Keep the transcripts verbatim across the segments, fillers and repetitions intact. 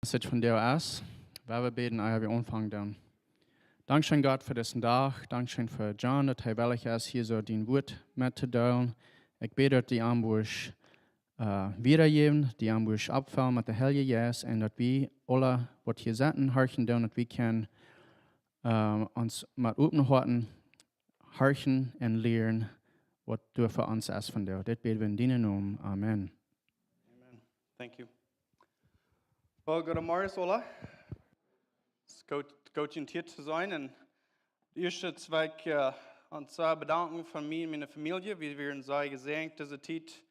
Message von Deo S. Wan wie bäden, ea wie aunfangen doonen. Dankscheen, Gott, fa disen Dach. Dankscheen fa John, daut hee wellich es, hia soo dien Wuat mettodeelen. Ekj bäd, daut du am wurscht, äh, wiedajäwen, du am wurscht oppfellen met dän Heiljen Jeist un daut wie aule, waut hia setten, horchen doonen, daut wie kjennen, äh, ons met opne Hoaten horchen un lieren, waut du fa ons hast vondoag. Dit bäd wie en dienen Nomen. Amen. Amen. Thank you. Well, good morning, aula. Daut es goot, goot, hia to sennen. Un ieescht well ekj, äh, ons sea bedanken von mie un miene Famielje. Wie wieren sea jesäajent dise Tiet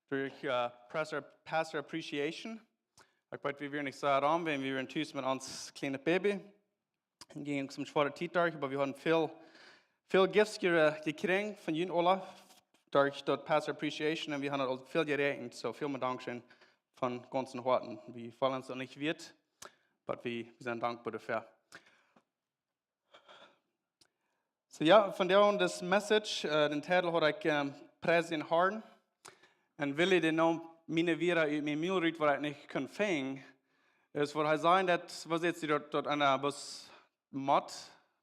derch, äh, Pastor, Pastor Appreciation. Ekj weet, wie wieren nich sea rom, wan wie wieren tus met ons kjlienet Baby. Un jinkj uk soone schwoare Tiet derch, oba wie haben väl, väl Gifts je-, jekjräajen von junt aula derch daut Pastor Appreciation un wie haben aul väl jeräakjent. Soo, väl mol dankscheen von gaunzen Hoaten. Wie feelen ons uk nich wieet, oba wie, wie sent dankboa doafäa. Soo jo, vondoag dise Message, äh, dän Titel haud ekj, ähm, Pries dän Harn. Un Willy, dän neem miene Wieed ut mien Mul rut, waut ekj nich kunn finjen, es waut hee säd, daut, waut sajcht hee, daut, daut eena bloos mott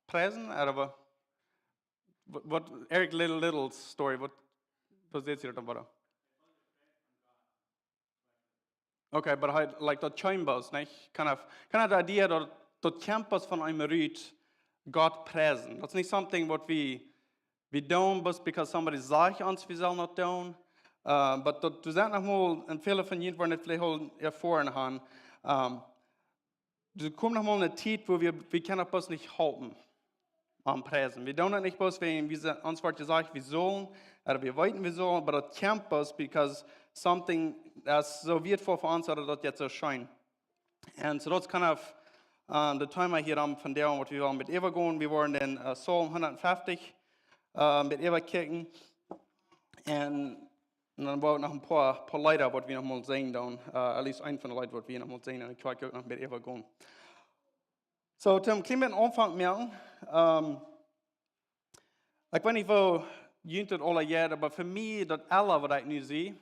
priesen, ooda waut, waut, waut, Eric Liddell, Liddell's story, waut, waut sajcht hee daut dan? Okay, but hee, like, daut kjemt bloos, nich? Kind of, kind of the idea daut, daut kjemt bloos von eenem rut Gott priesen. Daut es nich something waut wie, wie doonen bloos because somebody sajcht ons, wie sellen daut doonen. Äh, but daut, doa sent noch mol, un väle von junt woaren daut veleicht aul erfoaren haben, ähm, doa kjemt noch mol eene Tiet, wua wie, wie kjennen bloos nich halpen aun priesen. Wie doonen daut nich bloos wäajen wie sent, ons woat jesajcht, wie sellen, ooda wie weeten, wie sellen, oba daut kjemt bloos because something es soo wieetvoll fa ons, ooda daut jeit soo scheen. Un soo daut es kind of, äh, daut Thema hia aun vondoag, waut wie wellen met äwagonen. Wie woaren dän, äh, Psalm hundatfeftich, äh, met äwakjikjen. Un Un dan woa wie noch een poa, poa Leeda, waut wie noch mol sinjen dan. Äh, at least eent von de Leeda, waut wie noch mol sinjen. Un dan kjikj ekj uk noch een bät äwa gonen. Soo, toom kjlien bät Aunfank moaken. Ähm, ekj weet nich, woo junt daut aula jeit, oba fa mie daut aula, waut ekj nu see.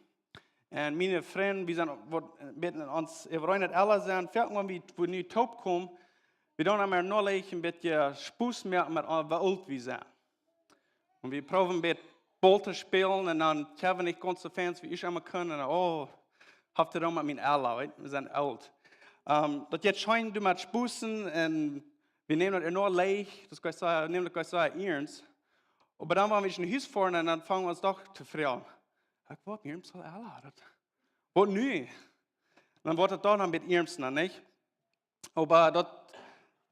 Un miene Frind, wie sent waut, een bät ons äwareen daut aula sent. Foaken, wan wie, wie nu toopkomen, wie doonen emma noch een bät Spos moaken met, äh, woo oolt wie sent. Un wie proowen een bät Ball to spälen un dan kjenn wie nich gaunz soo fein aus wie emma kjennen. Un, oh, haft et dan met mien aula, weet, wie sent oolt. Ähm, daut jeit scheen doa met sposen un wie nämen daut enorm leicht, daut kaun ekj sajen, nämen daut kaun ekj sajen, iernst. Oba dan, wan wie no Hus foaren, un dan fangen wie ons doch to froagen: Ekj woa mie soo aula, daut, waut nu? Dan woat et doch noch een bät iernster, nich? Oba daut,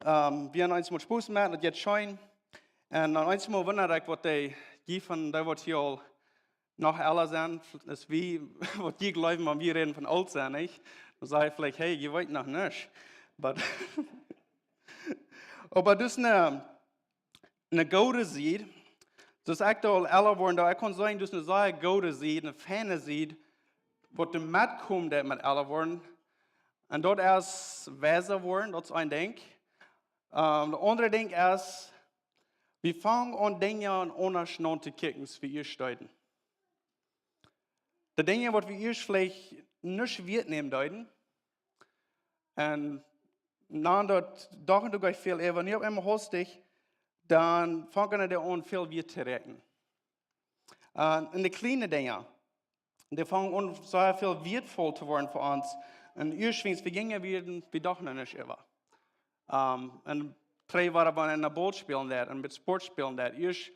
ähm, wie haben ons mol Spos moakt, daut jeit scheen. Un dan eemol wunda ekj, waut dee, dee von dee, waut hia aul noch aula sent, es wie, waut dee jleewen, wan wie räden von oolt sennen, nich? Dan saj ekj veleicht: Hey, jie weeten noch nuscht. But, oba daut es eene, eene goode Sied. Soo aus ekj doa aul aula woaren, doa ekj kaun sajen, daut es eene sea goode Sied, eene feine Sied, waut doa metkomt, daut met aula woaren. Un daut es wiesa woaren, daut es een Dinkj. Ähm, daut aundre Dinkj es, wie fangen aun Dinja aundasch aun to kjikjen aus wie ieescht deeden. De Dinja, waut wie ieescht veleicht nich wieetnämen deeden, un dan daut, doch doa jlikj väl äwa, nu opp eemol hastich, dan fangen dee aun väl wieet to räakjnen. Äh, un de kjliene Dinja, dee fangen aun sea väl wieetvoll to woaren fa ons. Un ieescht, wan wie jinja wieren, wie dochten nich doaräwa. Ähm, un trigj wia wie, wan wie Ball spälen deeden un met Sport spälen deeden. Ieescht,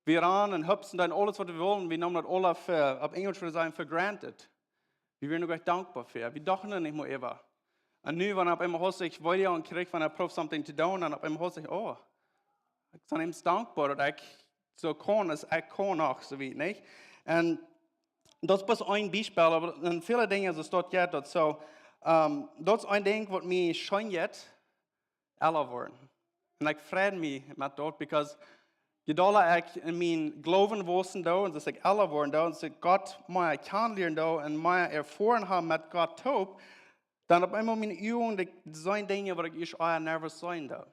wie rannen un hupsen, deeden aules, waut wie wullen. Wie neemen daut aula fa, opp Enjelsch wudd wie sajen, for granted. Wie wieren uk ieescht dankboa fa. Wie dochten nich mol doaräwa. Un nu, wan opp eemol hastich, wan ekj kjrieech, wan ekj proow something to doonen, un opp eemol hastich, oh, ekj sie eemol dankboa, daut ekj soo kaun, aus ekj kaun noch, soo wiet, nich? Un daut es bloos een Biespel, oba en väle Dinja es daut, jo, daut soo, ähm, daut es een Dinkj, waut mie scheen jeit, aula woaren. Un ekj frei mie met daut, because je dolla ekj en mienen Gloowen wausen doo, un aus ekj aula woaren doo, un aus ekj Gott mea kjanen lieren doo, un mea erfoaren hab met Gott toop, dan opp eemol miene Uagen, dee seenen Dinja, waut ekj ieescht ea never seenen doo.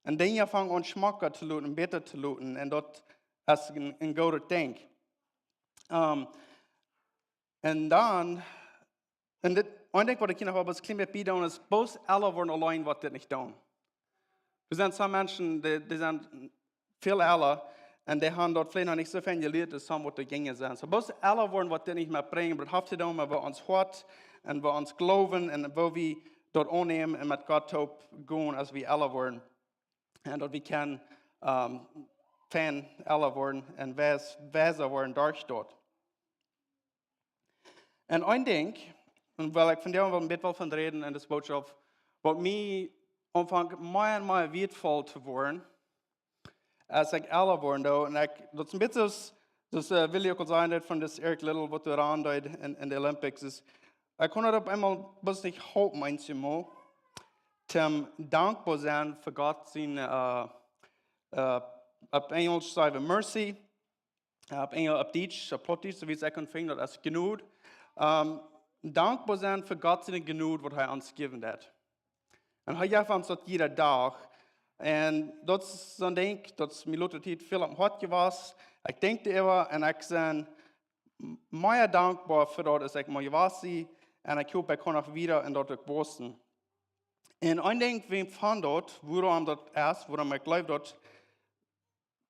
Un Dinja fangen aun schmocka to luten, bäta to luten, un daut es een, een goodet Dinkj. Ähm, un dan, un dit, Een Dinkj waut ekj hia noch opp daut kjlien bät bie doonen es, bloos ella woaren auleen woat dit nich doonen. Doa sent some Menschen, dee, dee sent väl ella un dee haben daut veleicht noch nich soo fein jelieet aus some waut doa jinja sent. So bloos ella woaren woat dit nich mea brinjen, oba daut haft to doonen met woo ons Hoat un woo ons Gloowen un woo wie daut aunnämen un met Gott toop gonen aus wie ella woaren. Un daut wie kjennen, ähm, fein ella woaren un weis, weisa woaren derch daut. Un een Dinkj, un well ekj vondoag wel een bät von räden en dise Bootschoft, waut mie aunfangt mea un mea wieetvoll to woaren, aus ekj ella woaren doo. Un ekj, daut es een bät soo aus, soo aus, äh, Willy uk aul säd, daut von daut Eric Liddell waut doa aun deed en, en de Olympics es, ekj kunn daut opp eemol bloos nich halpen, eenjemol, toom dankboa sennen fa Gott sien, äh, äh, opp Enjelsch saj wie mercy, äh, opp Enjelsch, opp Dietsch, opp Plautdietsch, soo aus ekj et finj, daut es Jnod. Ähm, dankboa sennen fa Gott siene Jnod waut hee ons jäwen deed. Un hee jeft ons daut jieda Dach. Un daut es soon Dinkj, daut es mie de latste Tiet väl opp mien Hoat jewast. Ekj denkj doaräwa un ekj sie mea dankboa fa daut aus ekj mol jewast sie. Un ekj hop, ekj kaun noch wieda en daut uk wausen. Un een Dinkj, wäajen von daut, wuarom daut es, wuarom ekj jleew daut,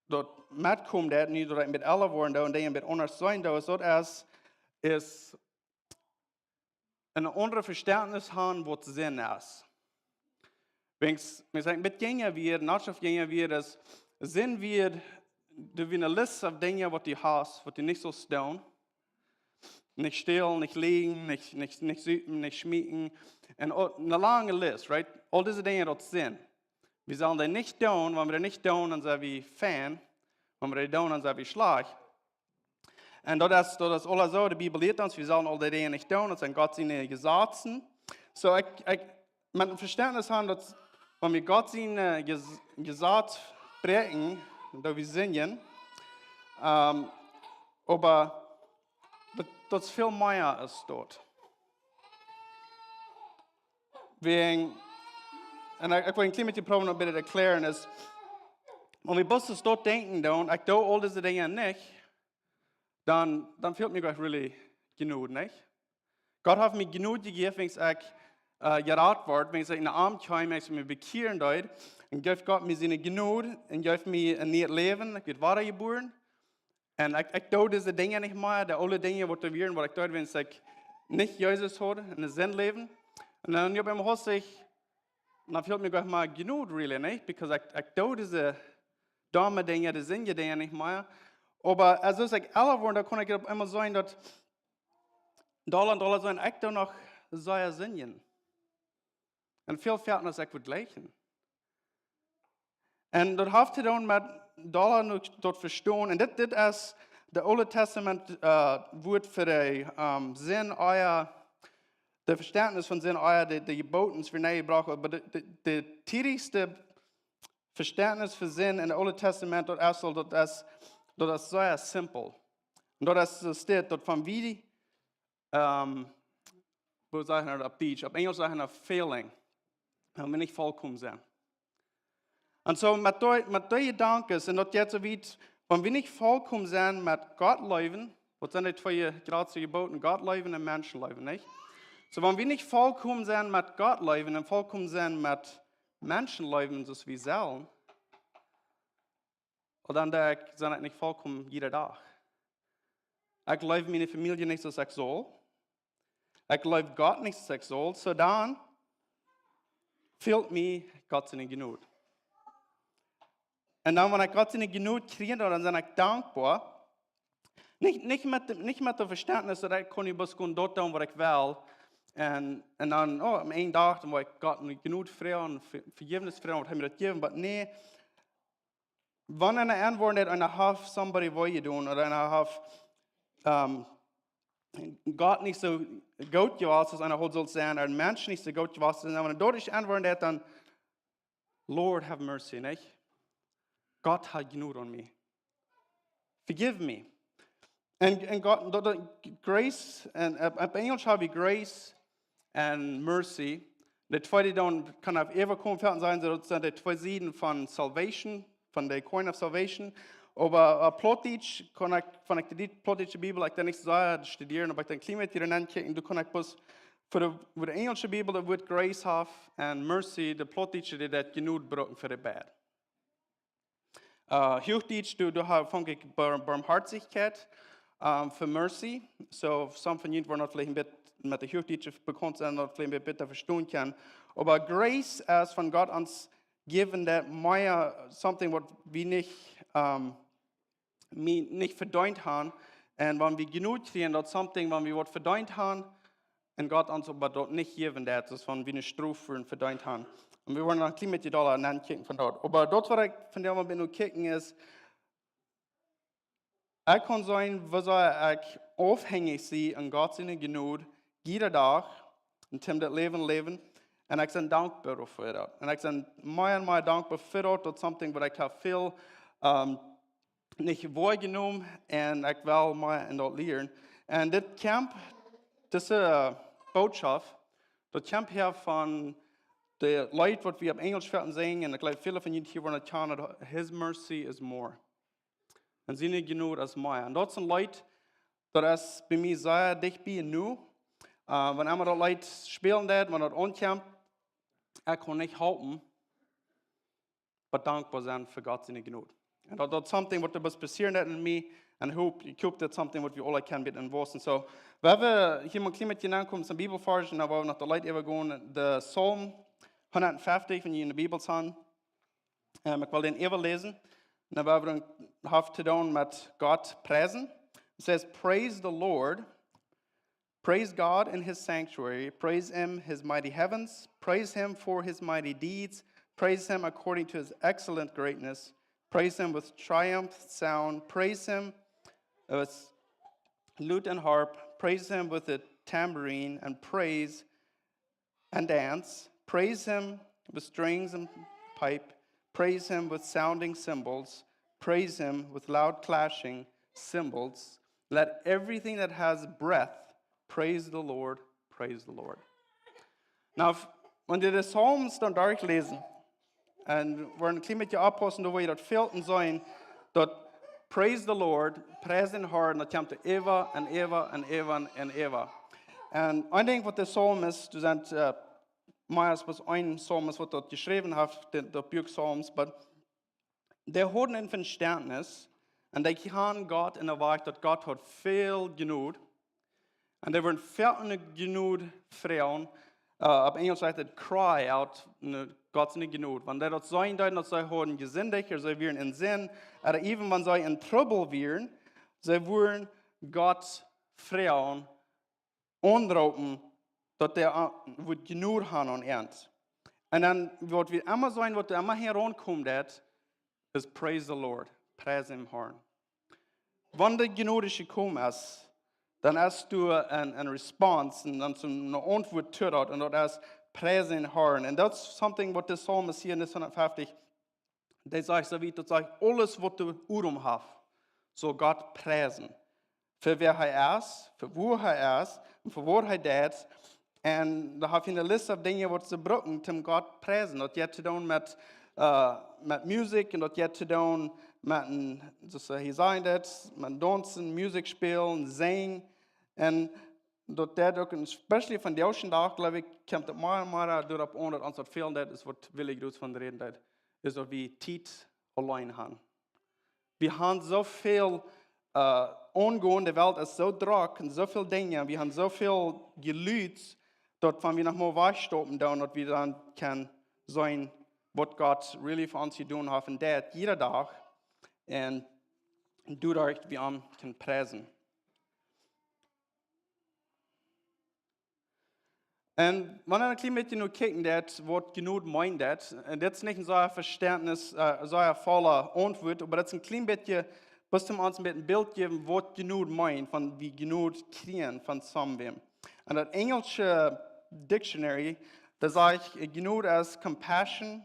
daut metkomen deit, nu daut ekj een bät ella woaren doo un Dinja een bät aundasch seenen doo, es daut es, es een aundret Vestentnis haben waut Sind es. Wan, wan ekj een bät jinja wia, noch jinja wia, es Sind wia, doa wia eene List von Dinja waut du hast, waut du nich saust doonen. Nich stälen, nich lieejen, nich, nich, nich supen, nich schmeeken. Un aul, eene lange List, right? Aul dise Dinja daut Sind. Wie sellen dee nich doonen, wan wie dee nich doonen, dan sent wie fein. Wan wie dee doonen, dan sent wie schlajcht. Un daut es, daut es aul soo, de Bibel lieet ons, wie sellen aul dee Dinja nich doonen, daut sent Gott siene Jesazen. So, ekj, ekj, met een Vestentnis haben daut, wan wie Gott sien, äh, Jes-, Jesaz bräakjen, daut wie sindjen, ähm, oba daut, daut es väl mea aus daut. Wäajen, un ekj, ekj well een kjlien bät proowen om daut to erklären, es, wan wie bloos daut denkjen doonen, ekj doo aul dise Dinja nich, dan, dan fält mie goanich really Jnod, nich? Gott haft mie Jnod jejäft, wan ekj, äh, jerat wort, wan ekj en de Oamen kjeem, wan ekj mie bekjieren deed, un jeef Gott mie siene Jnod un jeef mie een nieet Läwen, ekj wort wadajebuaren. Un ekj, ekj doo dise Dinja nich mea, de oole Dinja waut doa wieren, waut ekj deed, wan ekj nich Jesus haud, en de Sind läwen. Un dan opp eemol haud ekj, dan fält mie goanich mea Jnod, really, nich? Because ekj, ekj doo dise domme Dinja, de sindje Dinja nich mea. Oba, äh, soo aus ekj ella woaren, dan kunn ekj opp eemol seenen daut dolla un dolla seenen, ekj doo noch sea sindjen. Un väl foaken aus ekj wudd jleichen. Un daut haft to doonen met dolla nu daut vestonen. Un dit, dit es de Oole Testament, äh, Wuat fa de, ähm, Sind, ea, de Vestentnis von Sind, ea de, de Jeboten wia nenn jebrocht, oba de, de, de tiedjste Vestentnis von Sind en de Oole Testament, daut es aul, daut es, daut es sea simpel. Un daut es, daut steit, daut wan wie, ähm, woo sajcht eena daut opp Dietsch? Opp Enjelsch sajcht eena failing. Wan wie nich volkomen sent. Un soo met dee, met dee Jedanken, un daut jeit soo wiet, wan wie nich volkomen sent met Gott leewen, waut sent de twee jratste Jeboten? Gott leewen un Menschen leewen, nich? Soo, wan wie nich volkomen sent met Gott leewen un volkomen sent met Menschen leewen, soo aus wie sellen, dan denkj ekj, sie ekj nich volkomen jieda Dach. Ekj leew miene Famielje nich soo aus ekj saul. Ekj leew Gott nich soo aus ekj saul. Soo dan fält mie Gott siene Jnod. Un dan, wan ekj Gott siene Jnod kjrie, dan sie ekj dankboa. Nich, nich met, nich met daut Vestentnis daut ekj kaun bloos gonen daut doonen waut ekj well. Un, un dan, oh, aum Enj Dach, dan woa ekj Gott om Jnod froagen, Ve-, Vejäwnis froagen, waut hee mie daut jäwen, oba nä, wan eena enwoaren deit, eena haft somebody wee jedonen, ooda eena haft, ähm, Gott nich soo goot jewast aus eena haud sult sennen, ooda een Mensch nich soo goot jewast aus eena, wan eena doaderch enwoaren deit, dan, Lord, have mercy, nich? Gott, hab Jnod aun mie. Forgive me. Un, un Gott, daut, daut grace, un, äh, opp Enjelsch hab wie grace and mercy. De twee, dee dan kaun opp äwa komen, foaken sajen see, daut sent de twee Sieden von salvation, von de coin of salvation. Oba, äh, Plautdietsch kaun ekj, wan ekj de Plautdietsche Bibel, ekj deed nich soo sea studieren, oba ekj deed een kjlien bät hia nenkjikjen, doa kaun ekj bloos Fa de, fa de enjelsche Bibel, daut Wuat grace haft, un mercy, de plautdietsche, dee daut Jnod brucken fa de beid. Uh, Huachdietsch, doa, doa ha-, funk ekj bar-, Barmherzigkeit, um, fa mercy. So, some von junt woaren daut veleicht een bät met de Huachdietsche bekaunt sennen, daut veleicht een bät bäta vestonen kjennen. Oba grace es von Gott ons given, daut mea something waut wie nich, um, mie-, nich vedeent haben. Un wan wie Jnod kjrieen, daut something, wan wie waut vedeent haben, un Gott ons oba daut nich jäwen deit, daut es wan wie eene Strof fa vedeent haben. Un wie woaren noch een kjlien bät dolla nenkjikjen von daut. Oba daut waut ekj von däm bie nu kjikjen es, ekj kaun seenen, woo sea ekj aufhenjich sie aun Gott siene Jnod, jieda Dach, un toom daut Läwen läwen. Un ekj sie dankboa doafäa. Un ekj sie mea un mea dankboa fa daut, daut something waut ekj ha väl, um, nich woajenomen, un ekj well mea en daut lieren. Un dit kjemt, dise, uh, Bootschoft, daut kjemt häa von de Leet waut wie opp Enjelsch veleicht sinjen, un ekj jleew väle von junt hia woaren daut kjanen, His mercy is more. Un siene Jnod es mea. Un daut es een Leet, daut es bie mie sea dicht bie nu. Uh, wan emma daut Leet spälen deit, wan daut aunkjemt, ekj kaun nich halpen, oba dankboa sennen fa Gott siene Jnod. Un daut, daut something waut doa passieren deit en mie, un hoop, ekj hoop daut something waut wie aule kjennen bie en wausen. So, wie haben hia mau een kjlien bät aunkomen, een Bibelvers, un dan woa wie no daut Leet äwagonen, de Psalm hundatfeftich, wan jie en de Bibel sent. Um, ekj well dän äwa läsen. Un dan woa wie dan haben to doonen met Gott priesen. It says, "Praise the Lord. Praise God in his sanctuary. Praise him, his mighty heavens. Praise him for his mighty deeds. Praise him according to his excellent greatness. Praise him with triumph sound. Praise him with lute and harp. Praise him with a tambourine and praise and dance. Praise him with strings and pipe. Praise him with sounding cymbals. Praise him with loud clashing cymbals. Let everything that has breath praise the Lord. Praise the Lord." Now, if, wan jie de Psalms dan derchläsen, un wie woaren een kjlien bät oppaussen, doa woa jie daut väl seenen, daut "Praise the Lord", "Pries dän Herrn", daut kjemt äwa un äwa un äwa un äwa. Un een Dinkj waut de Psalmist, doa sent, uh, mea aus bloos een Psalmist waut daut jeschräwen haft, de, daut Buak Psalms, oba dee hauden een Vestentnis, un dee kjanen Gott en de Wajch daut Gott haud väl Jnod. Un dee wudden väl ne Jnod froagen. Uh, opp Enjelsch sajcht et "cry out", ne, Gott siene Jnod. Wan dee daut seenen deeden, daut see hauden jesindicht, ooda see wieren en Sind, ooda even wan see en Trubbel wieren, see wudden Gott froagen, aunroopen, daut dee, uh, wudd Jnod haben aun an. Un dan, waut wie emma seenen, waut emma häa aunkomen deit, es "Praise the Lord", "Pries dän Herrn". Wan de Jnod jekomen es, dan es doa een, een response, un dan es doa eene Auntwuat to daut, un daut es "Pries dän Herrn". Un daut es something waut de Psalmist hia en de hundatfeftich, dee sajcht soo wiet, daut sajcht: "Aules waut Odem haft, saul Gott priesen. Fa wäa hee es, fa woo hee es, un fa waut hee deit." Un doa haft hee ne List von Dinja waut see brucken, om Gott priesen. Daut haft to doonen met, uh, met Musikj, un daut haft to doonen met een, soo aus hee sajcht daut, met daunsen, Musikj spälen, sinjen. Un daut deit uk, un especially vondoag dän Dach, jleew ekj, kjemt et mea un mea doaropp aun, daut ons daut fält, daut es waut Willy Groos von räden deed, es daut wie Tiet auleen haben. Wie haben soo väl, uh, aungonen, de Welt es soo drock un soo väl Dinja, wie haben soo väl Jelud, daut wan wie noch mol wajchstoppen, dan daut wie dan kjennen seenen waut Gott really fa ons jedonen haft un deit, jieda Dach, un doaderch wie am kjennen priesen. Un wan wie een kjlien bät nu kjikjen, daut waut Jnod meent, daut, un dit es nich een sea Vestentnis, uh, sea volle Auntwuat, oba daut es een kjlien bät, bloos om ons een bät een Bilt jäwen, waut Jnod meent, wan wie Jnod kjrieen von somewhere. Un daut enjelsche dictionary, doa sajcht, Jnod es compassion,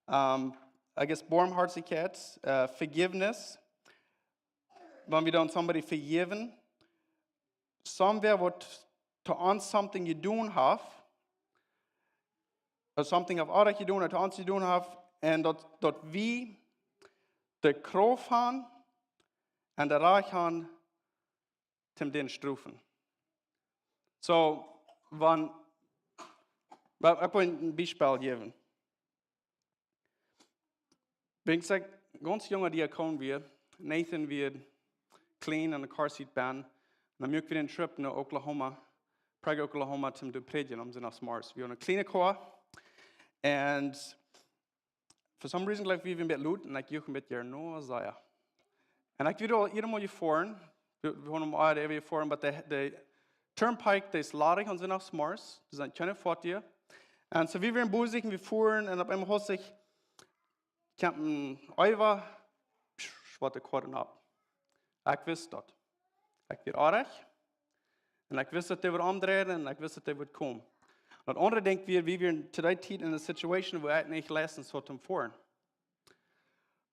um, I guess, Barmherzigkeit, uh, forgiveness, wan wie dan somebody vejäwen, somewhere waut to ons something jedonen haft, or something haft oajch jedonen, to ons jedonen haft, un daut, daut wie de Krauft haben un de Rajcht haben, om dän to strofen. So, Wan, well, ekj well een Biespel jäwen. Wan ekj gaunz junga Diakon wia, Nathan wia kjlien aun de car seat benne, dan muak wie een Trip no Oklahoma, Prague, Oklahoma, toom doa prädjen aum Sindach zemorjes. Wie hauden eene kjliene Koa, un for some reason, jleew ekj, wie wieren een bät lot un ekj juach een bät no Isaiah. Un ekj wia aul eemol jefoaren, wie, wie hauden aul eemol jefoaren, but de, de turnpike, dee es ladich aum Sindach zemorjes, doa sent kjeene Foatieja. Un soo, wie wieren bosich, wie fuaren un opp eemol haud ekj, kjeem een Eva, schwoate Koa opp. Ekj wist daut. Ekj wia oajch. Un ekj wist, daut dee wudd aundreien un ekj wist, daut dee wudd komen. Un daut aundre Dinkj wia, wie wieren to dee Tiet en eene Situation, wua ekj nich license haud toom foaren.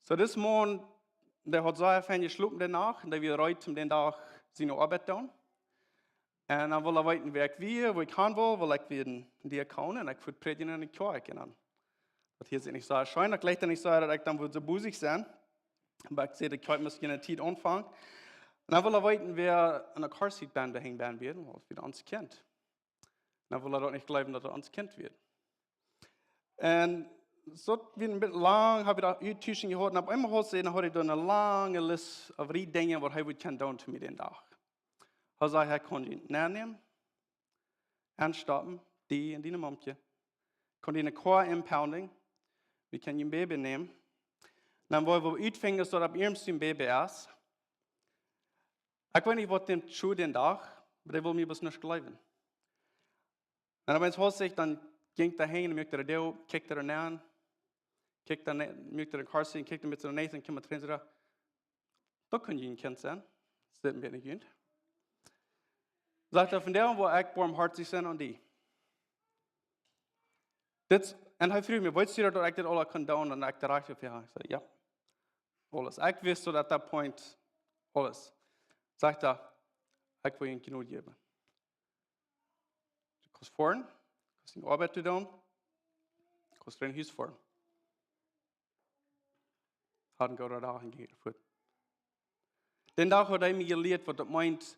Soo, dis Maun, dee haud sea fein jeschlopen de Nacht un dee wia reed toom dän Dach siene Oabeit doonen. Un dan wull hee weeten, wäa ekj wia, wua ekj han wull, wiels ekj wia een Diakon un ekj wia prädjen en de Kjoakj. Un dan, daut hieet sikj nich soo scheen, daut jlikjt nich soo, daut ekj dan wudd soo bosich sennen. Oba ekj säd, de Kjoakj must jene Tiet aunfangen. Un dan wull hee weeten, wäa aun de car seat benne, doa hinjen benne wia, wiels wie ons kjand. Dan wull hee daut nich jleewen, daut hee ons kjand wia. Un soo, wie een bät lang, hab wie doa Utausch jehaut. Un opp eemol haud hee, dan haud hee doa eene lange List aun Dinja, waut hee wudd kjennen doonen to mie dän Dach. Hee säd, hee kunn die nennämen, enstoppen, die en diene Momkje. Kunn die eene Koa impounding, wie kjennen een Baby nämen. Dan wull hee utfinjen, daut opp eemol een Baby es. Ekj weet nich, waut däm schull dän Dach, oba dee wull mie bloos nich jleewen. Un opp eemol haud hee, dan jinkj hee han un muak de Däa, kjikjt doa nenn, kjikjt doa nenn, muak de car seat, kjikjt doa met siene Näs un kjeem trigj un säd: "Daut kaun jun Kjint sennen. Daut es een bät jun." Sajcht hee: "Vondoag well ekj boamhoatich sennen aun die." Dit, un hee fruach mie: "Weetst du, daut ekj dit aules kaun doonen?" Un ekj docht: "Jo, aules." Ekj wist daut at that point aules. Sajcht hee: "Ekj well die Jnod jäwen. Du kaust foaren, kaust diene Oabeit doonen, kaust no Hus foaren." Haud een gooden Dach un jinkj fuat. Dän Dach haud hee mie jelieet, waut daut meent,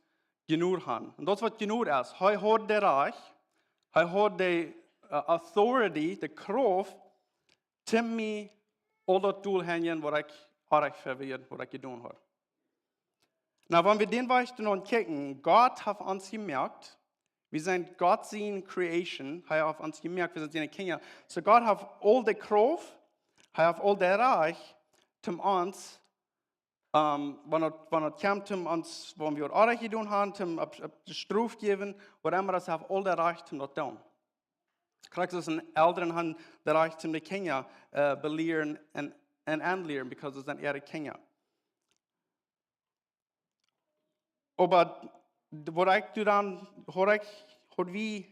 Jnod han. Un daut es, waut Jnod es. Hee haud de Rajcht, hee haud de, eh, authority, de Krauft, toom mie aul daut dol hanjen, waut ekj oajch fa wia, waut ekj jedonen haud. Nu, wan wie dän Wajch dan ankjikjen, Gott haft ons jemoakt, wie sent Gott siene creation, hee haft ons jemoakt, wie sent siene Kjinja. Soo Gott haft aul de Krauft, hee haft aul de Rajcht, toom ons, ehm, wan daut, wan daut kjemt, toom ons, wan wie waut oajch jedonen han, toom opp, opp de Strof jäwen, whatever, hee haft aul de Rajcht, toom daut doonen. Krakjt soo aus Elren han de Rajcht, toom de Kjinja, eh, belieren un, un aunlieren, because daut sent äare Kjinja. Oba d-, waut ekj doa dan, haud ekj, haud wie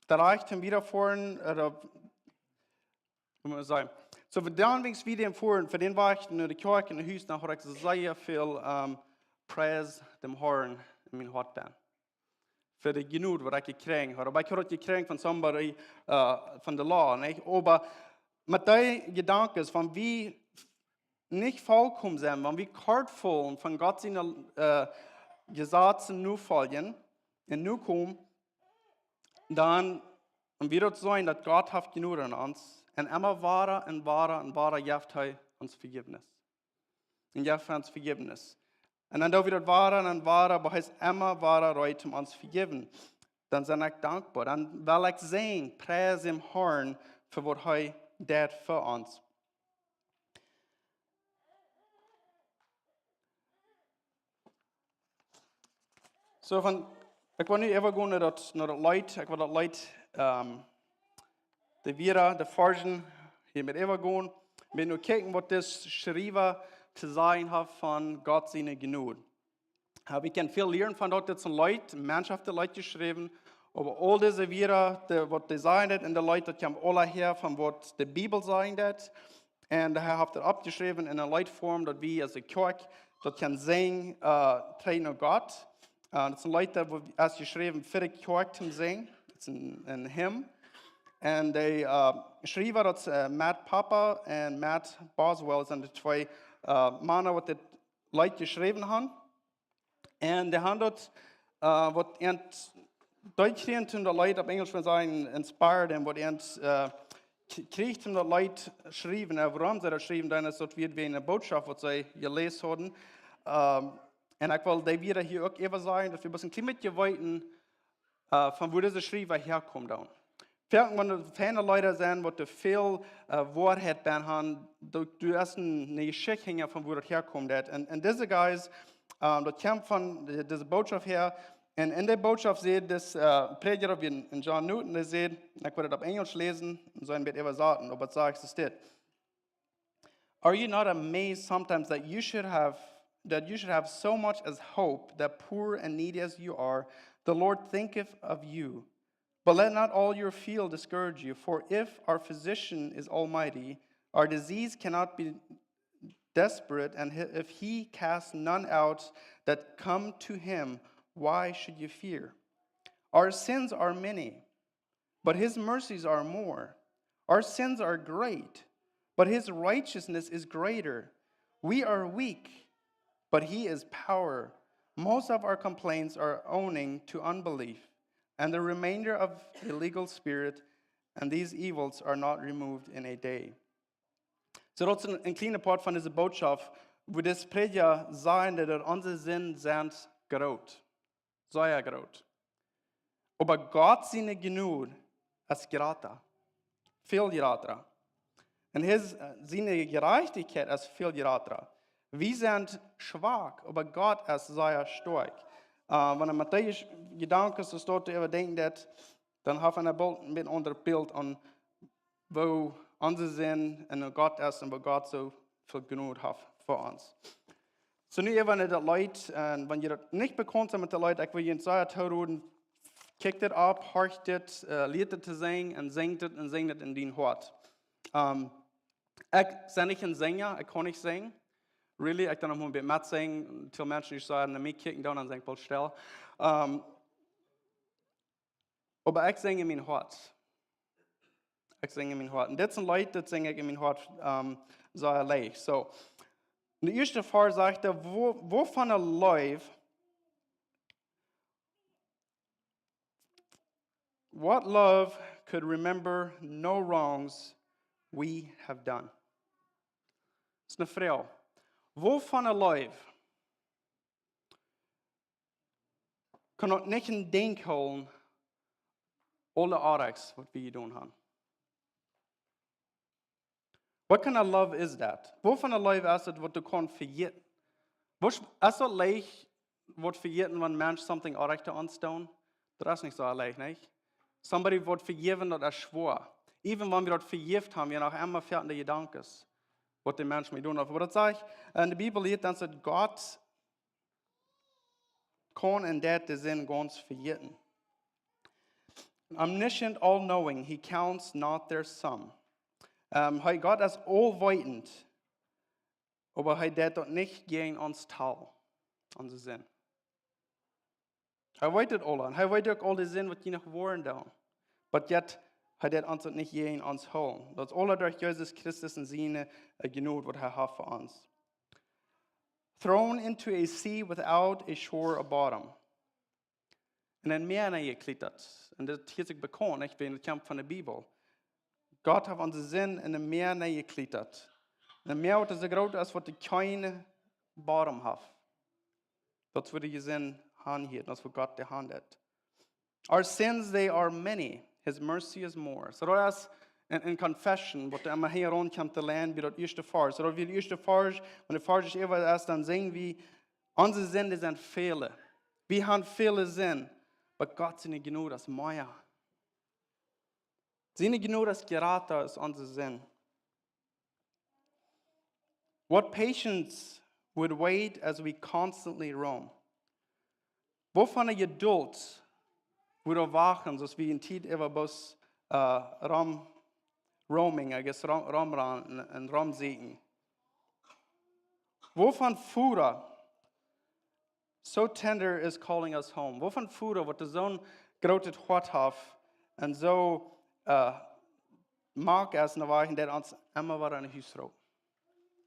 de Rajcht, toom wieda foaren, ooda, waut mott ekj sajen? Soo, fa dän Wajch, wie dän foaren, fa dän Wajch no de Kjoakj, no Hus, dan haud ekj sea väl, ehm, Pries däm Harn en mien Hoat dan. Fa de Jnod, waut ekj jekjräajen haud. Oba ekj haud daut jekjräajen von somebody, eh, von de law, nich? Oba met dee Jedanken, wan wie nich vollkomen sent, wan wie kort faulen von Gott siene, eh, Jesazen nofoljen un nokomen, dan, un wie daut seenen, daut Gott haft Jnod aun ons, un emma wada un wada un wada jeft hee ons Vejäwnis. Un jeft ons Vejäwnis. Un dan doo wie daut wada un wada, oba hee es emma wada reed, om ons to vejäwen. Dan sie ekj dankboa. Dan well ekj sajen, Pries däm Harn fa waut hee deed fa ons. Soo, von, ekj well nu äwagonen no daut, no daut Leet. Ekj well daut Leet, ehm, de Wieed, de Varzen hia met äwagonen. Wie nu kjikjen, waut dis Schriewa to sajen haft von Gott siene Jnod. Eh, wie kjennen väl lieren von daut, dit es een Leet, een Mensch haft daut Leet jeschräwen. Oba aul dise Wieed, de, waut dee sajen deed en daut Leet, daut kjemt aula häa von waut de Bibel sajen deed. Un hee haft daut oppjeschräwen en eene Leetform, daut wie aus de Kjoakj daut kjennen sinjen, eh, trigj no Gott. Eh, daut es een Leet, daut woat, es jeschräwen fa de Kjoakj toom sinjen. Daut es een, een Hymn. Un de, eh, Schriewa, daut es, eh, Matt Papa un Matt Boswell, sent de twee, eh, Mana, waut dit Leet jeschräwen han. Un dee han daut, eh, waut ent-, Dee kjrieejen toom daut Leet, opp Enjelsch wudd sajen, inspired, un waut an, äh, k-, kjrieech toom daut Leet schriewen, äh, wuarom see daut schriewen, dan es daut wia eene Bootschoft, waut see jeläst hauden. Ähm, un ekj well dee wada hia uk äwa sajen, daut wie bloos een kjlien bät weeten, äh, von wua dise Schriewa häakomen dan. Foaken, wan doa feine Leeda sent, waut doa väl, äh, Woarheit bie haben, doa, doa es eene, eene Jeschicht hinja von wua daut häakomen deed. Un, un dise guys, ähm, daut kjemt von de-, dise Bootschoft häa. Un en de Bootschoft sajcht dis, äh, Prädja, wia een, een John Newton, dee sajcht, ekj woa daut opp Enjelsch läsen, un soo een bät äwasaten, oba daut sajcht es dit. Are you not amazed sometimes that you should have, that you should have so much as hope that, poor and needy as you are, the Lord thinketh of you? But let not all your fear discourage you, for if our physician is almighty, our disease cannot be desperate, and hi-, if he casts none out that come to him, why should you fear? Our sins are many, but his mercies are more. Our sins are great, but his righteousness is greater. We are weak, but he is power. Most of our complaints are owing to unbelief, and the remainder of a legal spirit, and these evils are not removed in a day. Soo, daut es een, een kjliena Poat von dise Bootschoft, wua dis Prädja sajcht, daut onse Sinden sent groot. Sea groot. Oba Gott siene Jnod es jrata. Väl jrata. Un his, äh, siene Jerajchtichkjeit es väl jrata. Wie sent schwak, oba Gott es sea stoakj. Äh, wan eena met dee Jedanken soo stoakj äwadenkjen deit, dan haft eena boolt een bät aundret Bilt von woo onse Sind un Gott es un woo Gott soo väl Jnod haft fa ons. Soo, nu äwa daut Leet, un wan jie daut nich bekaunt sent met daut Leet, ekj well junt sea toroden, kjikj dit opp, horch dit, äh, lieet dit to sinjen un sinj dit un sinj dit en dien Hoat. Ähm, ekj sie nich een Sinja, ekj kaun nich sinjen. Really, ekj dan noch mol een bät met sinjen, väl Menschen, dee sajen, no mie kjikjen dan, dan sie ekj boolt stell. Ähm, Oba ekj sinj en mien Hoat. Ekj sinj en mien Hoat. Un dit es een Leet, daut sinj ekj en mien Hoat, ähm, soo leicht. Soo, de ieeschte Varsch sajcht, woo, woo von a love, what love could remember no wrongs we have done? Daut es eene Froag. Woo von a love kaun daut nich en Denkj hoolen, aule Oajchs, waut wie jedonen haben? What kind of love is that? Woo von a love es daut, waut du kaust vejäten? Woo, es daut leicht, waut vejäten, wan Menschen something Oajch to ons doonen? Daut es nich soo leicht, nich? Somebody waut vejäwen, daut es schwoa. Even wan wie daut vejäft haben, wie haben noch emma väl en de Jedanken, waut de Mensch mie doonen haft. Oba daut sajcht, en de Bibel lieet ons, daut Gott kaun en daut de Sind gaunz vejäten. Omniscient, all-knowing, he counts not their sum. Ähm, hee, Gott es aulweetend, oba hee deit daut nich jäajen ons talen, onse Sind. Hee weet daut aula, un hee weet uk aul de Sind, waut jie noch woaren doonen. But yet, hee deit ons daut nich jäajen ons hoolen. Daut es aula derch Jesus Christus un siene, äh, Jnod, waut hee haft fa ons. Thrown into a sea without a shore a bottom. Un en Mäa nenjekjlitat. Un daut hieet sikj bekaunt, nich? Wiels daut kjemt von de Bibel. Gott haft onse Sind en een Mäa nenjekjlitat. Een Mäa, waut soo groot es, waut doa kjeene Bodem haft. Daut es wua de Sind hanjeit, daut es wua Gott de Haunt haft. Our sins, they are many. His mercy is more. Soo daut es een, een Confession, waut emma hia raunkjemt to lieren bie daut ieeschte Varsch. Soo daut wie daut ieeschte Varsch, wan de Varsch es äwa es, dan sinj wie, onse Sinden sent väle. Wie haben väle Sind, oba Gott siene Jnod es mea. Siene Jnod es jrata aus onse Sind. What patience would wait as we constantly roam? Woo von eene Jeduld wudd wachten, soo aus wie en Tiet äwa bloos, äh, rom, roaming, I guess, rom, romran un, un romsieekjen. Woo von Voda, so tender is calling us home. Woo von Voda, waut doa soon grootet Hoat haft un soo, äh, mak es, no waut hee ons emma wada no Hus roopt.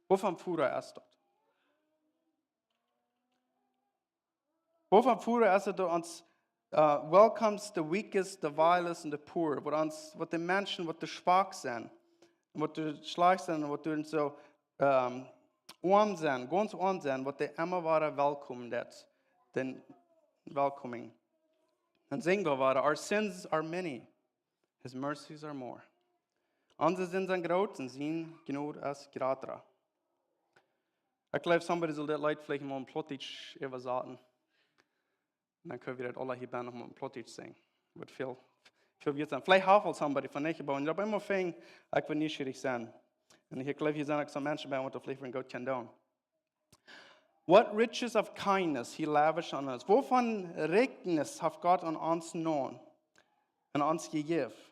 Woo von Voda es daut? Woo von Voda es daut, daut ons uh, welcomes the weakest, the vilest, and the poor. Waut ons, waut de Menschen, waut de schwak sent, waut de schlajcht sent, waut de soo, um, oam sent, gaunz oam sent, waut dee emma wada welcome deit, dän welcoming. Dan sinj wie wada: "Our sins are many, his mercies are more." Onse Sinden sent groot un siene Jnod es jrata. Ekj jleew, somebody sull dit Leet veleicht mol en Plautdietsch äwasaten. Un dan kjenn wie daut aula hia bennen noch mol en Plautdietsch sinjen. Woat väl, väl wieet sennen. Veleicht haft aul somebody von nich, oba wan jie opp eemol finjen, ekj well nieschierich sennen. Un ekj jleew, hia sent uk soone Menschen bie, waut veleicht wudden goot kjennen doonen. "What riches of kindness he lavished on us." Woo väl Rikjnis haft Gott aun ons jenomen un ons jejäft?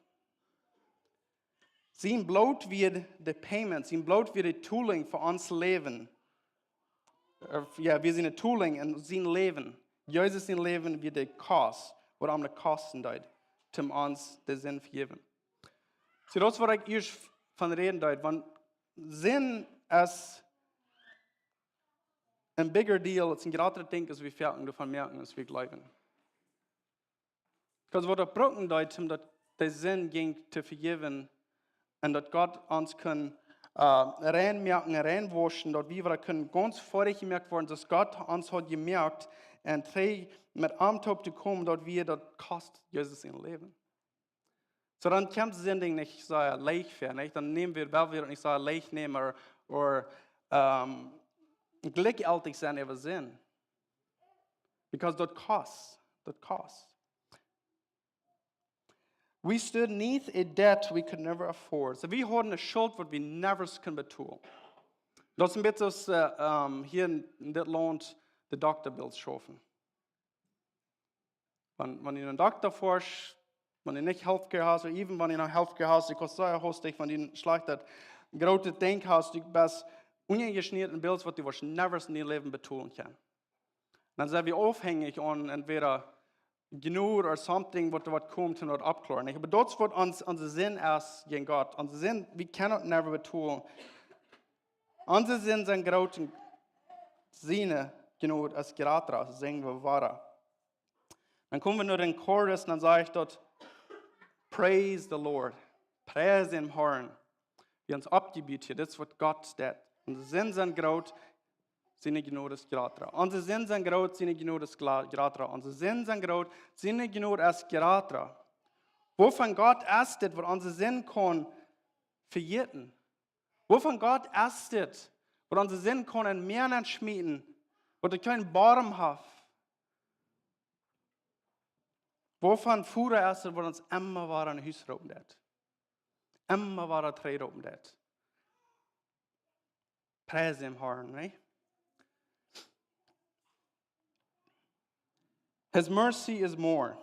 Sien Bloot wia de payment, sien Bloot wia de Toling fa ons Läwen. Äh, jo, wia sien Toling en sien Läwen. Jesus sien Läwen wia de Kost, waut am de Kosten deed, om ons de Sind vejäwen. See, daut es, waut ekj ieescht von räden deed, wan Sind es een bigger deal, daut es een jratret Dinkj, aus wie foaken doavon moakjen, aus wie jleewen. Because waut daut brucken deed, om daut de Sind jinkj to vejäwen, un daut Gott ons kunn, äh, rein moaken, rein wauschen, daut wie wada kunnen gaunz foadich jemoakt woaren, soo aus Gott ons haud jemoakt, un trigj met am toop to komen, daut wia, daut kost Jesus sien Läwen. Soo dan kjemt Sind nich soo leicht ver, nich? Dan näm wie, well wie daut nich soo leicht nämen, or, or, ähm, jlikjjeltich sennen äwa Sind. Because daut kost, daut kost. We stood neath a debt we could never afford. Soo, wie hauden eene Schult, waut wie never kunnen betolen. Daut es een bät soo aus, äh, ähm, hia en, en dit Launt de Doktabills schaufen. Wan, wan du no een Dokta foascht, wan du nich healthcare hast, or even wan du noch healthcare hast, dee kost sea hastich, wan du een schlajchtet, grootet Dinkj hast, du best unjajeschniet en Bills, waut du woascht never en dien Läwen betolen kjennen. Dan sent wie aufhenjich aun entwäda Jnod or something, waut, waut kjemt, om daut opptoklaren. Oba daut es, waut ons, onse Sind es jäajen Gott. Onse Sind, we cannot never betolen. Onse Sinden sent groot un siene Jnod es jrata, sinj wie wada. Dan kome wie no dän Chorus un dan sajcht daut: "Praise the Lord." Pries dän Harn. Wie ons oppjebut hia, dit es, waut Gott deed. Onse Sinden sent groot, siene Jnod es jrata. Onse Sinden sent groot, siene Jnod es jla-, jrata. Onse Sinden sent groot, siene Jnod es jrata. Woo väl Gott es dit, waut onse Sind kaun vejäten? Woo väl Gott es dit, waut onse Sind kaun em Mäa nenschmieten, waut doa kjeen Bodem haft? Woo väl Voda es dit, waut ons emma wada no Hus roopen deit? Emma wada trigj roopen deit? Pries dän Harn, nä? His mercy is more.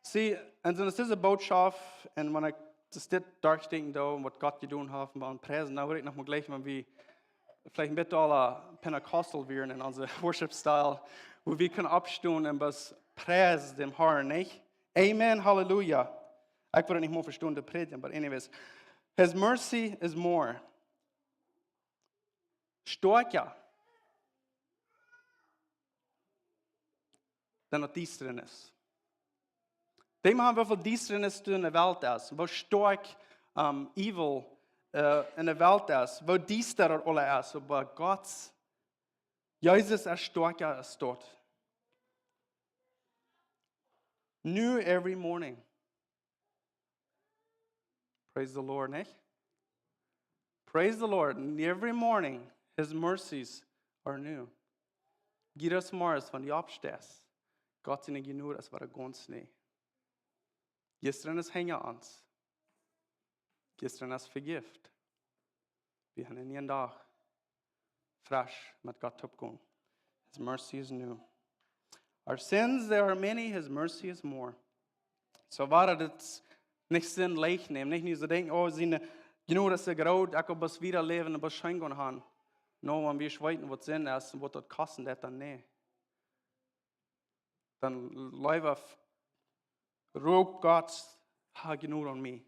See, un dan es dise Botschaft, un wan ekj daut dit derchdenkjen doo, waut Gott jedonen haft, un wan wie priesen, dan wudd ekj noch mol jlikj, wan wie veleicht een bät aula Pentecostal wieren en onse worship style, wua wie kjennen oppstonen un bloos pries dän Harn, nich? Amen, Halleluja. Ekj wudd nich mol vestonen to prädjen, but anyways. His mercy is more. Stoakja. Dan daut Diestanis. Denkj mau aun, woo väl Diestanis doa en de Welt es. Woo stoakj, ähm, evil, äh, en de Welt es. Woo diesta daut aula es. Oba Gott, Jesus es stoakja aus daut. New every morning. Praise the Lord, nich? Praise the Lord. And every morning, his mercies are new. Jiedes Morjes, wan du oppsteist, Gott siene Jnod es wada gaunz nie. Jistren es hinja ons. Jistren es vejäft. Wie haben een nieen Dach. Fresch met Gott toop gonen. His mercy is new. Our sins, they are many, his mercy is more. Soo wada daut nich Sind leicht nämen, nich, nich soo denkjen, oh, siene Jnod es soo groot, ekj woa bloos wieda läwen un bloos scheen gonen han. No, wan wie weeten, waut Sind es un waut daut kosten deit, dan nä. Dan leewa f-, roopt Gott: "Ha Jnod aun mie.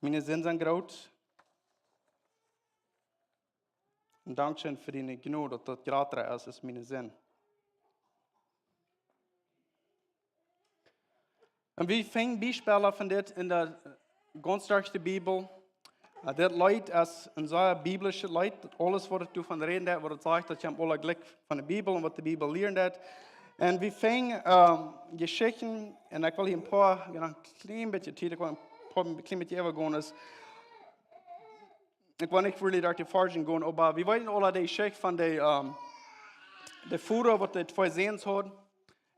Miene Sind sent groot. Un dankscheen fa diene Jnod, daut daut jrata es aus miene Sind." Un wie finjen Biespels von dit en de gaunz derch de Bibel. Äh, dit Leet es een sea biblischet Leet. Aules waut et doavon räden deit, waut et sajcht, daut kjemt aula jlikj von de Bibel un waut de Bibel lieren deit. Un wie finjen, ähm, Jeschichten, un ekj well hia een poa, wie haben een kjlien bät Tiet, ekj well een poa, een kjlien bät äwagonen. Ekj well nich really derch de Varzen gonen, oba wie weeten aula de Jeschicht von de, ähm, de Voda, waut de twee Säns haud.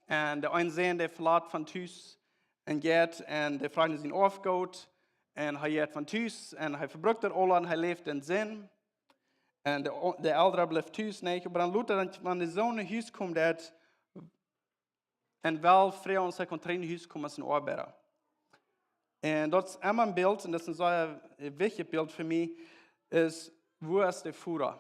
Un de een Sän, dee velat von Tus un jeit un dee froagt no sien Oafgoot. Un hee jeit von Tus un hee vebrukt daut aula un hee läft en Sind. Un de, de Elren bliewen Tus, nä? Oba dan lota, dan, wan de Sän no Hus kjemt, daut, un well frie aus hee kaun trigj no Hus komen aus een Oabeida. Un daut es emma een Bilt, un daut es een sea, äh, wichtjet Bilt fa mie, es, wua es de Voda?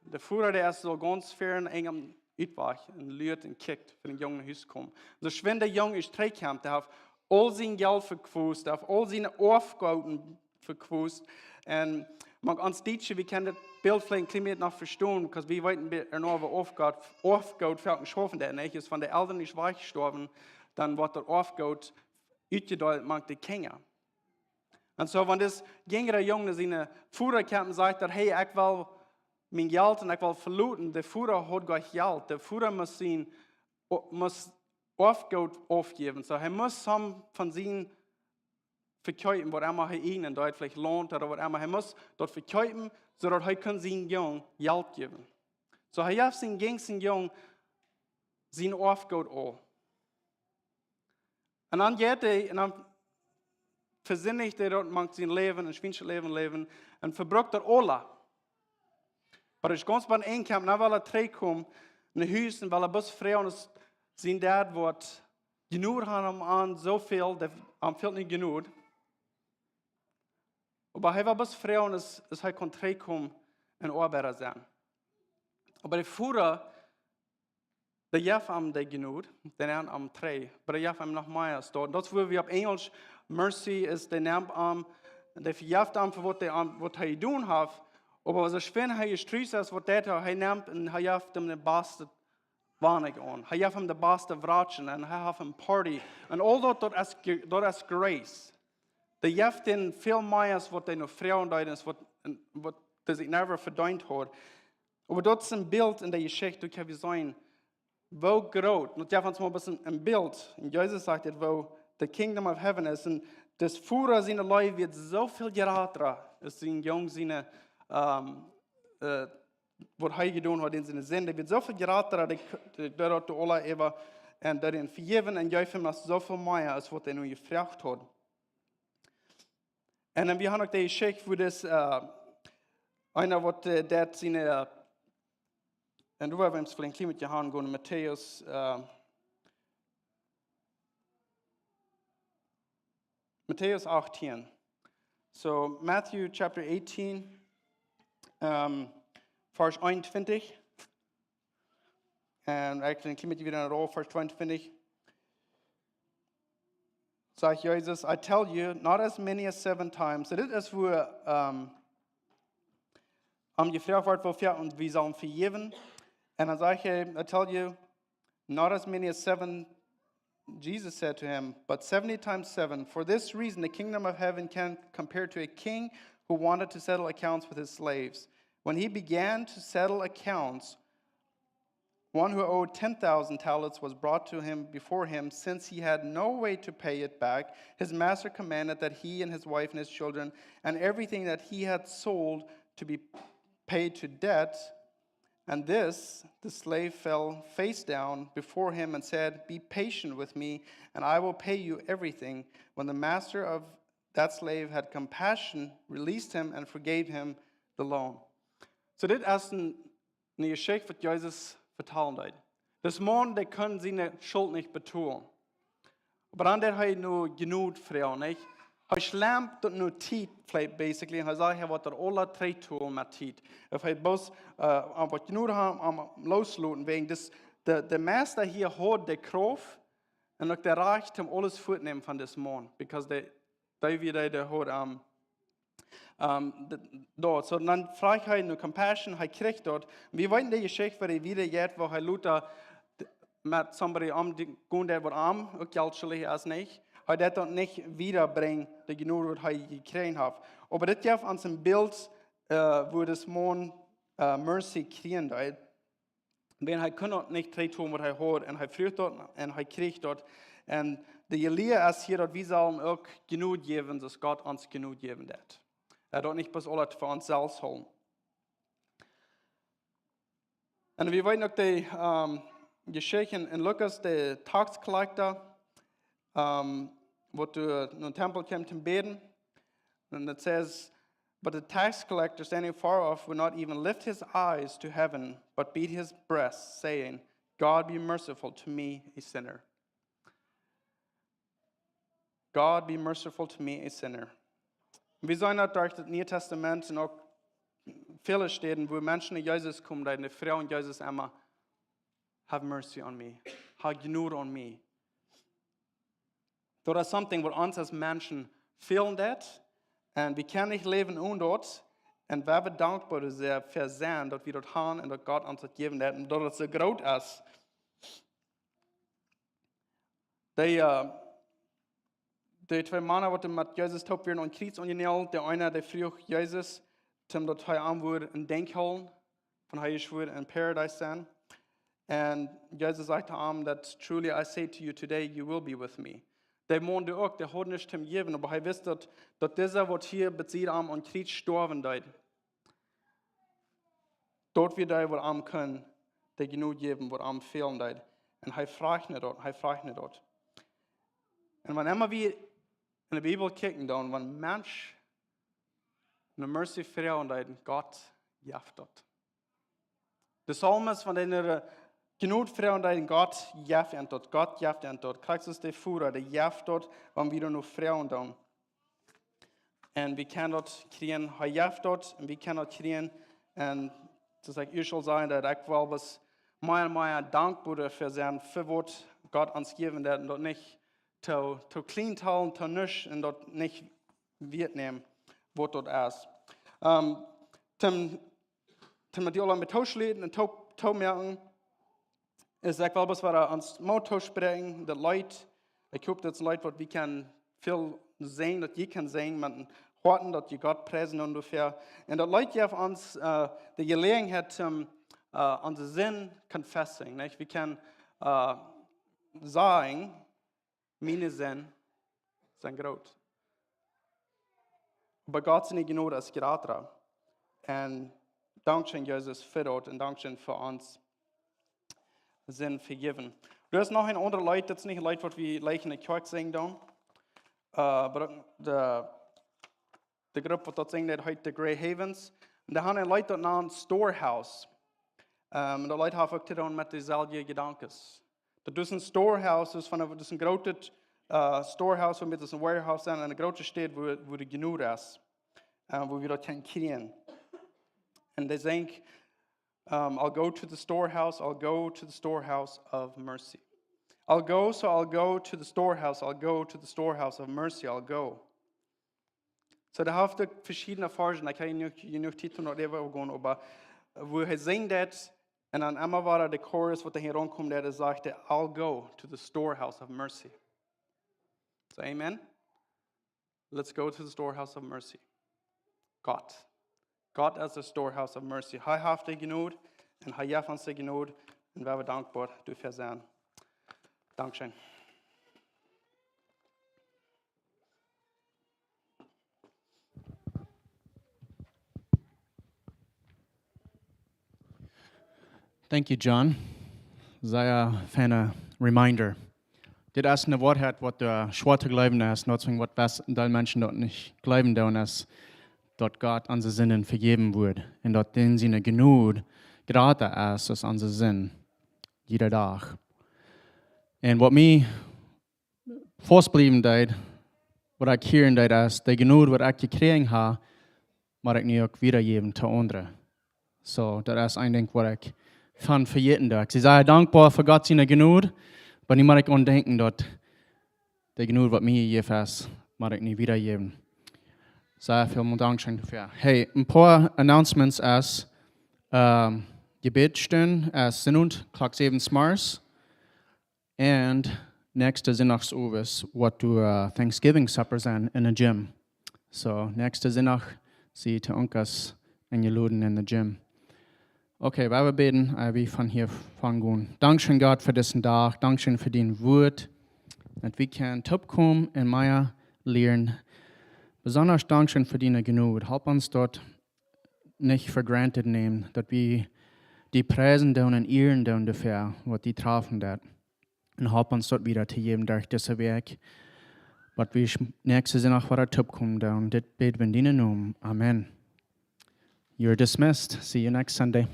De Voda, dee es soo gaunz ver un enj aum Utwajch un luat un kjikjt, wan de Jung no Hus kjemt. Soo schwind de Jung es trigj kjemt, dee haft aul sien Jelt vekwast, dee haft aul siene Oafgoten vekwast. Un mau ons Dietsche, wie kjennen daut Bilt veleicht een kjlien bät noch vestonen, because wie weeten, wie, ea no wie Oafgoot, Oafgoot foaken schaufen, daut nich es, wan de Elren es wajchjestorwen, dan woat daut Oafgoot utjedeelt mank de Kjinja. Un soo, wan dis jinjra Jung no sienen Voda kjemt un sajcht daut, hey, ekj well mien Jelt un ekj well veloten, de Voda haud goa Jelt, de Voda must sien, o-, must Oafgoot aufjäwen. Soo, hee must am von sien vekjeepen, waut emma hee ieejnen deed, veleicht Launt ooda waut emma. Hee must daut vekjeepen, soo daut hee kunn sienen Jung Jelt jäwen. Soo, hee jeef sienen jinjsten Jung sien Oafgoot aul. Un dan jeit hee, un dan vesindicht hee daut mank sien Läwen, een schwienschet Läwen läwen, un vebrukt daut aula. Oba aus hee gaunz bie een kjemt, dan well hee trigjkomen no Hus un well hee bloos frie aus sien Dad woat Jnod haben aun soo väl, dee, am fält nich Jnod. Oba hee wia bloos frie aus, aus hee kunn trigjkomen un Oabeida sennen. Oba de Voda, dee jeef am de Jnod, dee neem am trigj, oba dee jeef am noch mea aus daut. Daut es wua wie opp Enjlisch, mercy es, dee nemt am, dee vejeft am fa waut dee am, waut hee jedonen haft. Oba soo schwind hee jestroost es, waut deit hee, hee nemt un hee jeft am de baste Wajch aun. Hee jeft am de baste Wratschen un hee haft een Party. Un aul daut, daut es ge-, daut es Grace. Dee jeft am väl mea aus waut hee noch froagen deed, aus waut, waut hee sikj never vedeent haud. Oba daut es een Bilt en de Jeschicht, doa kjenn wie seenen, woo groot, daut jeft ons mol een bät een Bilt. Un Jesus sajcht dit, woo the kingdom of heaven is. Un dis Voda siene Leew wia soo väl jrata aus sien Jung siene, ähm, äh, waut hee jedonen haud en siene Sind. Wia soo väl jrata, daut hee, daut hee daut aula äwa, un daut hee am vejäwen un jeef am noch soo väl mea aus waut hee nu jefroacht haud. Un dan, wie haben uk de Jeschicht, wua dis, äh, eena waut, äh, daut siene, äh, un doa woa wie ons veleicht een kjlien bät gonen, Matäus, äh, Matäus achtieen. So, Matthew chapter eighteen, ähm, Varsch eenuntwintich. Un actually, een kjlien bät wada no Varsch tweeuntwintich. Sajcht Jesus, "I tell you, not as many as seven times." Soo, dit es wua, ähm, am jefroacht woat, woo väl wie sellen vejäwen. Un dan sajcht hee, "I tell you, not as many as seven," Jesus said to him, "but seventy times seven. For this reason, the kingdom of heaven can compare to a king who wanted to settle accounts with his slaves. When he began to settle accounts, one who owed ten thousand talents was brought to him before him. Since he had no way to pay it back, his master commanded that he and his wife and his children and everything that he had sold to be paid to debt. And this, the slave fell face down before him and said, 'Be patient with me, and I will pay you everything.' When the master of that slave had compassion, released him and forgave him the loan." Soo, dit es een, eene Jeschicht, waut Jesus vetalen deed. Dis Maun, dee kunn siene Schult nich betolen. Oba dan deed hee no Jnod froagen, nich? Hee schlempt daut no Tiet, basically, un hee sajcht, hee woat daut aula trigjtolen met Tiet. Auf hee bloos, äh, am waut Jnod haben, am loosloten, wäajen dis, de, de Master hia haud de Krauft un uk de Rajcht, am aules fuatnämen von dis Maun, because dee, dee wia dee, dee haud, ähm, ähm, de-, daut. Soo, dan fruach hee no compassion, hee kjrieech daut. Wie weeten de Jeschicht, woo dee wada jeit, woo hee lota d-, met somebody omgonen deed, waut am uk Jelt schuldich es, nich? Hee deit daut nich wiedabrinjen, de Jnod waut hee jekjräajen haft. Oba dit jeft ons een Bilt, äh, woo dis Maun, äh, Mercy kjrieen deed. Wiels hee kunn daut nich trigj doonen waut hee haud. Un hee fruach daut un hee kjrieech daut. Un de Lia es hia daut wie sellen uk Jnod jäwen, soo aus Gott ons Jnod jäwen deed. Hee deed daut nich bloos aules fa ons selfst hoolen. Un wie weeten uk de, ähm, Jeschicht en Lukas, de tax collector, ähm, waut doa no dän Tempel kjeem to bäden. And it says, "But the tax collector, standing far off, would not even lift his eyes to heaven, but beat his breast, saying, 'God, be merciful to me, a sinner.'" "God, be merciful to me, a sinner." Wie seenen daut derch daut Niee Tastament un uk väle Städen, woo Menschen no Jesus komen, dee froagen Jesus emma, "Have mercy on me. Hab Jnod aun mie." Daut es something waut ons aus Menschen fälen deit. Un wie kjennen nich läwen onen daut. Un wie sent dankboa doafäa, daut wie daut haben un daut Gott ons daut jäwen deit. Un daut et soo groot es. De, äh, de twee Mana, waut met Jesus toop wieren aum Kjriez aunjenäajelt, de eena, dee fruach Jesus, toom daut hee am wudd een Denkj hoolen, von hee wudd en Paradise sennen. Un Jesus säd to am daut, "Truly I say to you, today you will be with me." De Maun doa uk, dee haud nuscht to jäwen, oba hee wist daut, daut disa, waut hia bie am aum Kjriez stoawen deed, daut wia dee, waut am kunn de Jnod jäwen, waut am fälen deed. Un hee fruach no daut, hee fruach no daut. Un wan emma wie en de Bibel kjikjen, dan, wan Mensch no Mercy froagen deed, Gott jeft daut. De Psalmist, wan dee no Jnod froagen deed, Gott jeft an daut, Gott jeft an daut. Christus de Voda, dee jeft daut, wan wie doano froagen doonen. Un wie kjennen daut kjrieen, hee jeft daut, un wie kjennen daut kjrieen. Un soo aus ekj ieescht aul säd, daut ekj well bloos mea un mea dankboa doafäa sennen, fa waut Gott ons jäwen deit, un daut nich to, to kjlien hoolen, to nuscht, un daut nich wieetnämen, waut daut es. Ähm, toom, toom met die aula met tooschluten un too, toomoaken, es, ekj well bloos wada ons Moot toospräakjen, daut Leet. Ekj hop, daut es een Leet, waut wie kjennen väl sinjen, daut jie kjennen sinjen, met een Hoat, daut jie Gott priesen un doafäa. Un daut Leet jeft ons, äh, de Jeläajenheit, ähm, äh, onse Sind confessing, nich? Wie kjennen, äh, sajen, "Miene Sind sent groot." Oba Gott siene Jnod es jrata. Un dankscheen, Jesus, fa daut. Un dankscheen fa ons Sind vejäwen. Doa es noch een aundret Leet, daut es nich een Leet, waut wie jlikj en de Kjoakj sinjen doonen. Äh, oba de, de Grupp, waut daut sinjt, daut heet de Grey Havens. Un dee haben een Leet, daut nant Storehouse. Ähm, un daut Leet haft uk to doonen met deeselwje Jedanken. Daut es een storehouse, daut es von een, daut es een grootet, äh, storehouse, waut met een warehouse aun, een groote Städ, wua, wua de Jnod es, äh, wua wie daut kjennen kjrieen. Un dee sinjt, ähm, "I'll go to the storehouse, I'll go to the storehouse of mercy. I'll go, so I'll go to the storehouse, I'll go to the storehouse of mercy, I'll go." Soo, doa haft et veschiedne Varsch, ekj hab nich jenuach Tiet om doa äwa to gonen, oba wua hee sinjt daut, un dan emma wada de Chorus, waut hia romkjemt, daut sajcht, "I'll go to the storehouse of mercy." Soo, amen. Let's go to the storehouse of mercy. Gott. Gott es de storehouse of mercy. Hee haft de Jnod un hee jeft ons de Jnod un wie sent dankboa doafäa sennen. Dankscheen. Thank you, John. Sea feina reminder. Dit es eene Woarheit, waut, äh, schwoa to jleewen es, un daut es waut best een Deel Menschen daut nich jleewen doonen, es, daut Gott onse Sinden vejäwen woat. Un daut dän siene Jnod jrata es aus onse Sind. Jieda Dach. Un waut mie faustbliewen deed, waut ekj hieren deed, es, de Jnod, waut ekj jekjräajen hab, mott ekj nu uk wiedajäwen to aundre. Soo, daut es een Dinkj, waut ekj von vejäten doo. Ekj sie sea dankboa fa Gott siene Jnod, oba nu mott ekj aun denkjen, daut de Jnod, waut mie jejäft es, mott ekj nu wiedajäwen. Sea väl mol dankscheen doafäa. Hey, een poa Announcements es, ähm, Jebädstund es Sindach, Klock säwen zemorjes. Un näakjsten Sindach owes woat doa Thanksgiving Supper sennen en de gym. So, näakjsten Sindach sie to onkas enjeloden en de gym. Okay, wie woaren bäden, ea wie von hia aunfangen. Dankscheen, Gott, fa disen Dach. Dankscheen fa dien Wuat, daut wie kjennen toopkomen un mea lieren. Besondasch dankscheen fa diene Jnod. Help ons daut nich for granted nämen, daut wie die priesen doonen un ieren doonen doafäa, waut die trafen deed. Un help ons daut wieda to jäwen derch dise Wäakj, waut wie näakjsten Sindach woaren toopkomen doonen. Dit bäd wie en dienen Nomen. Amen. You're dismissed. See you next Sunday.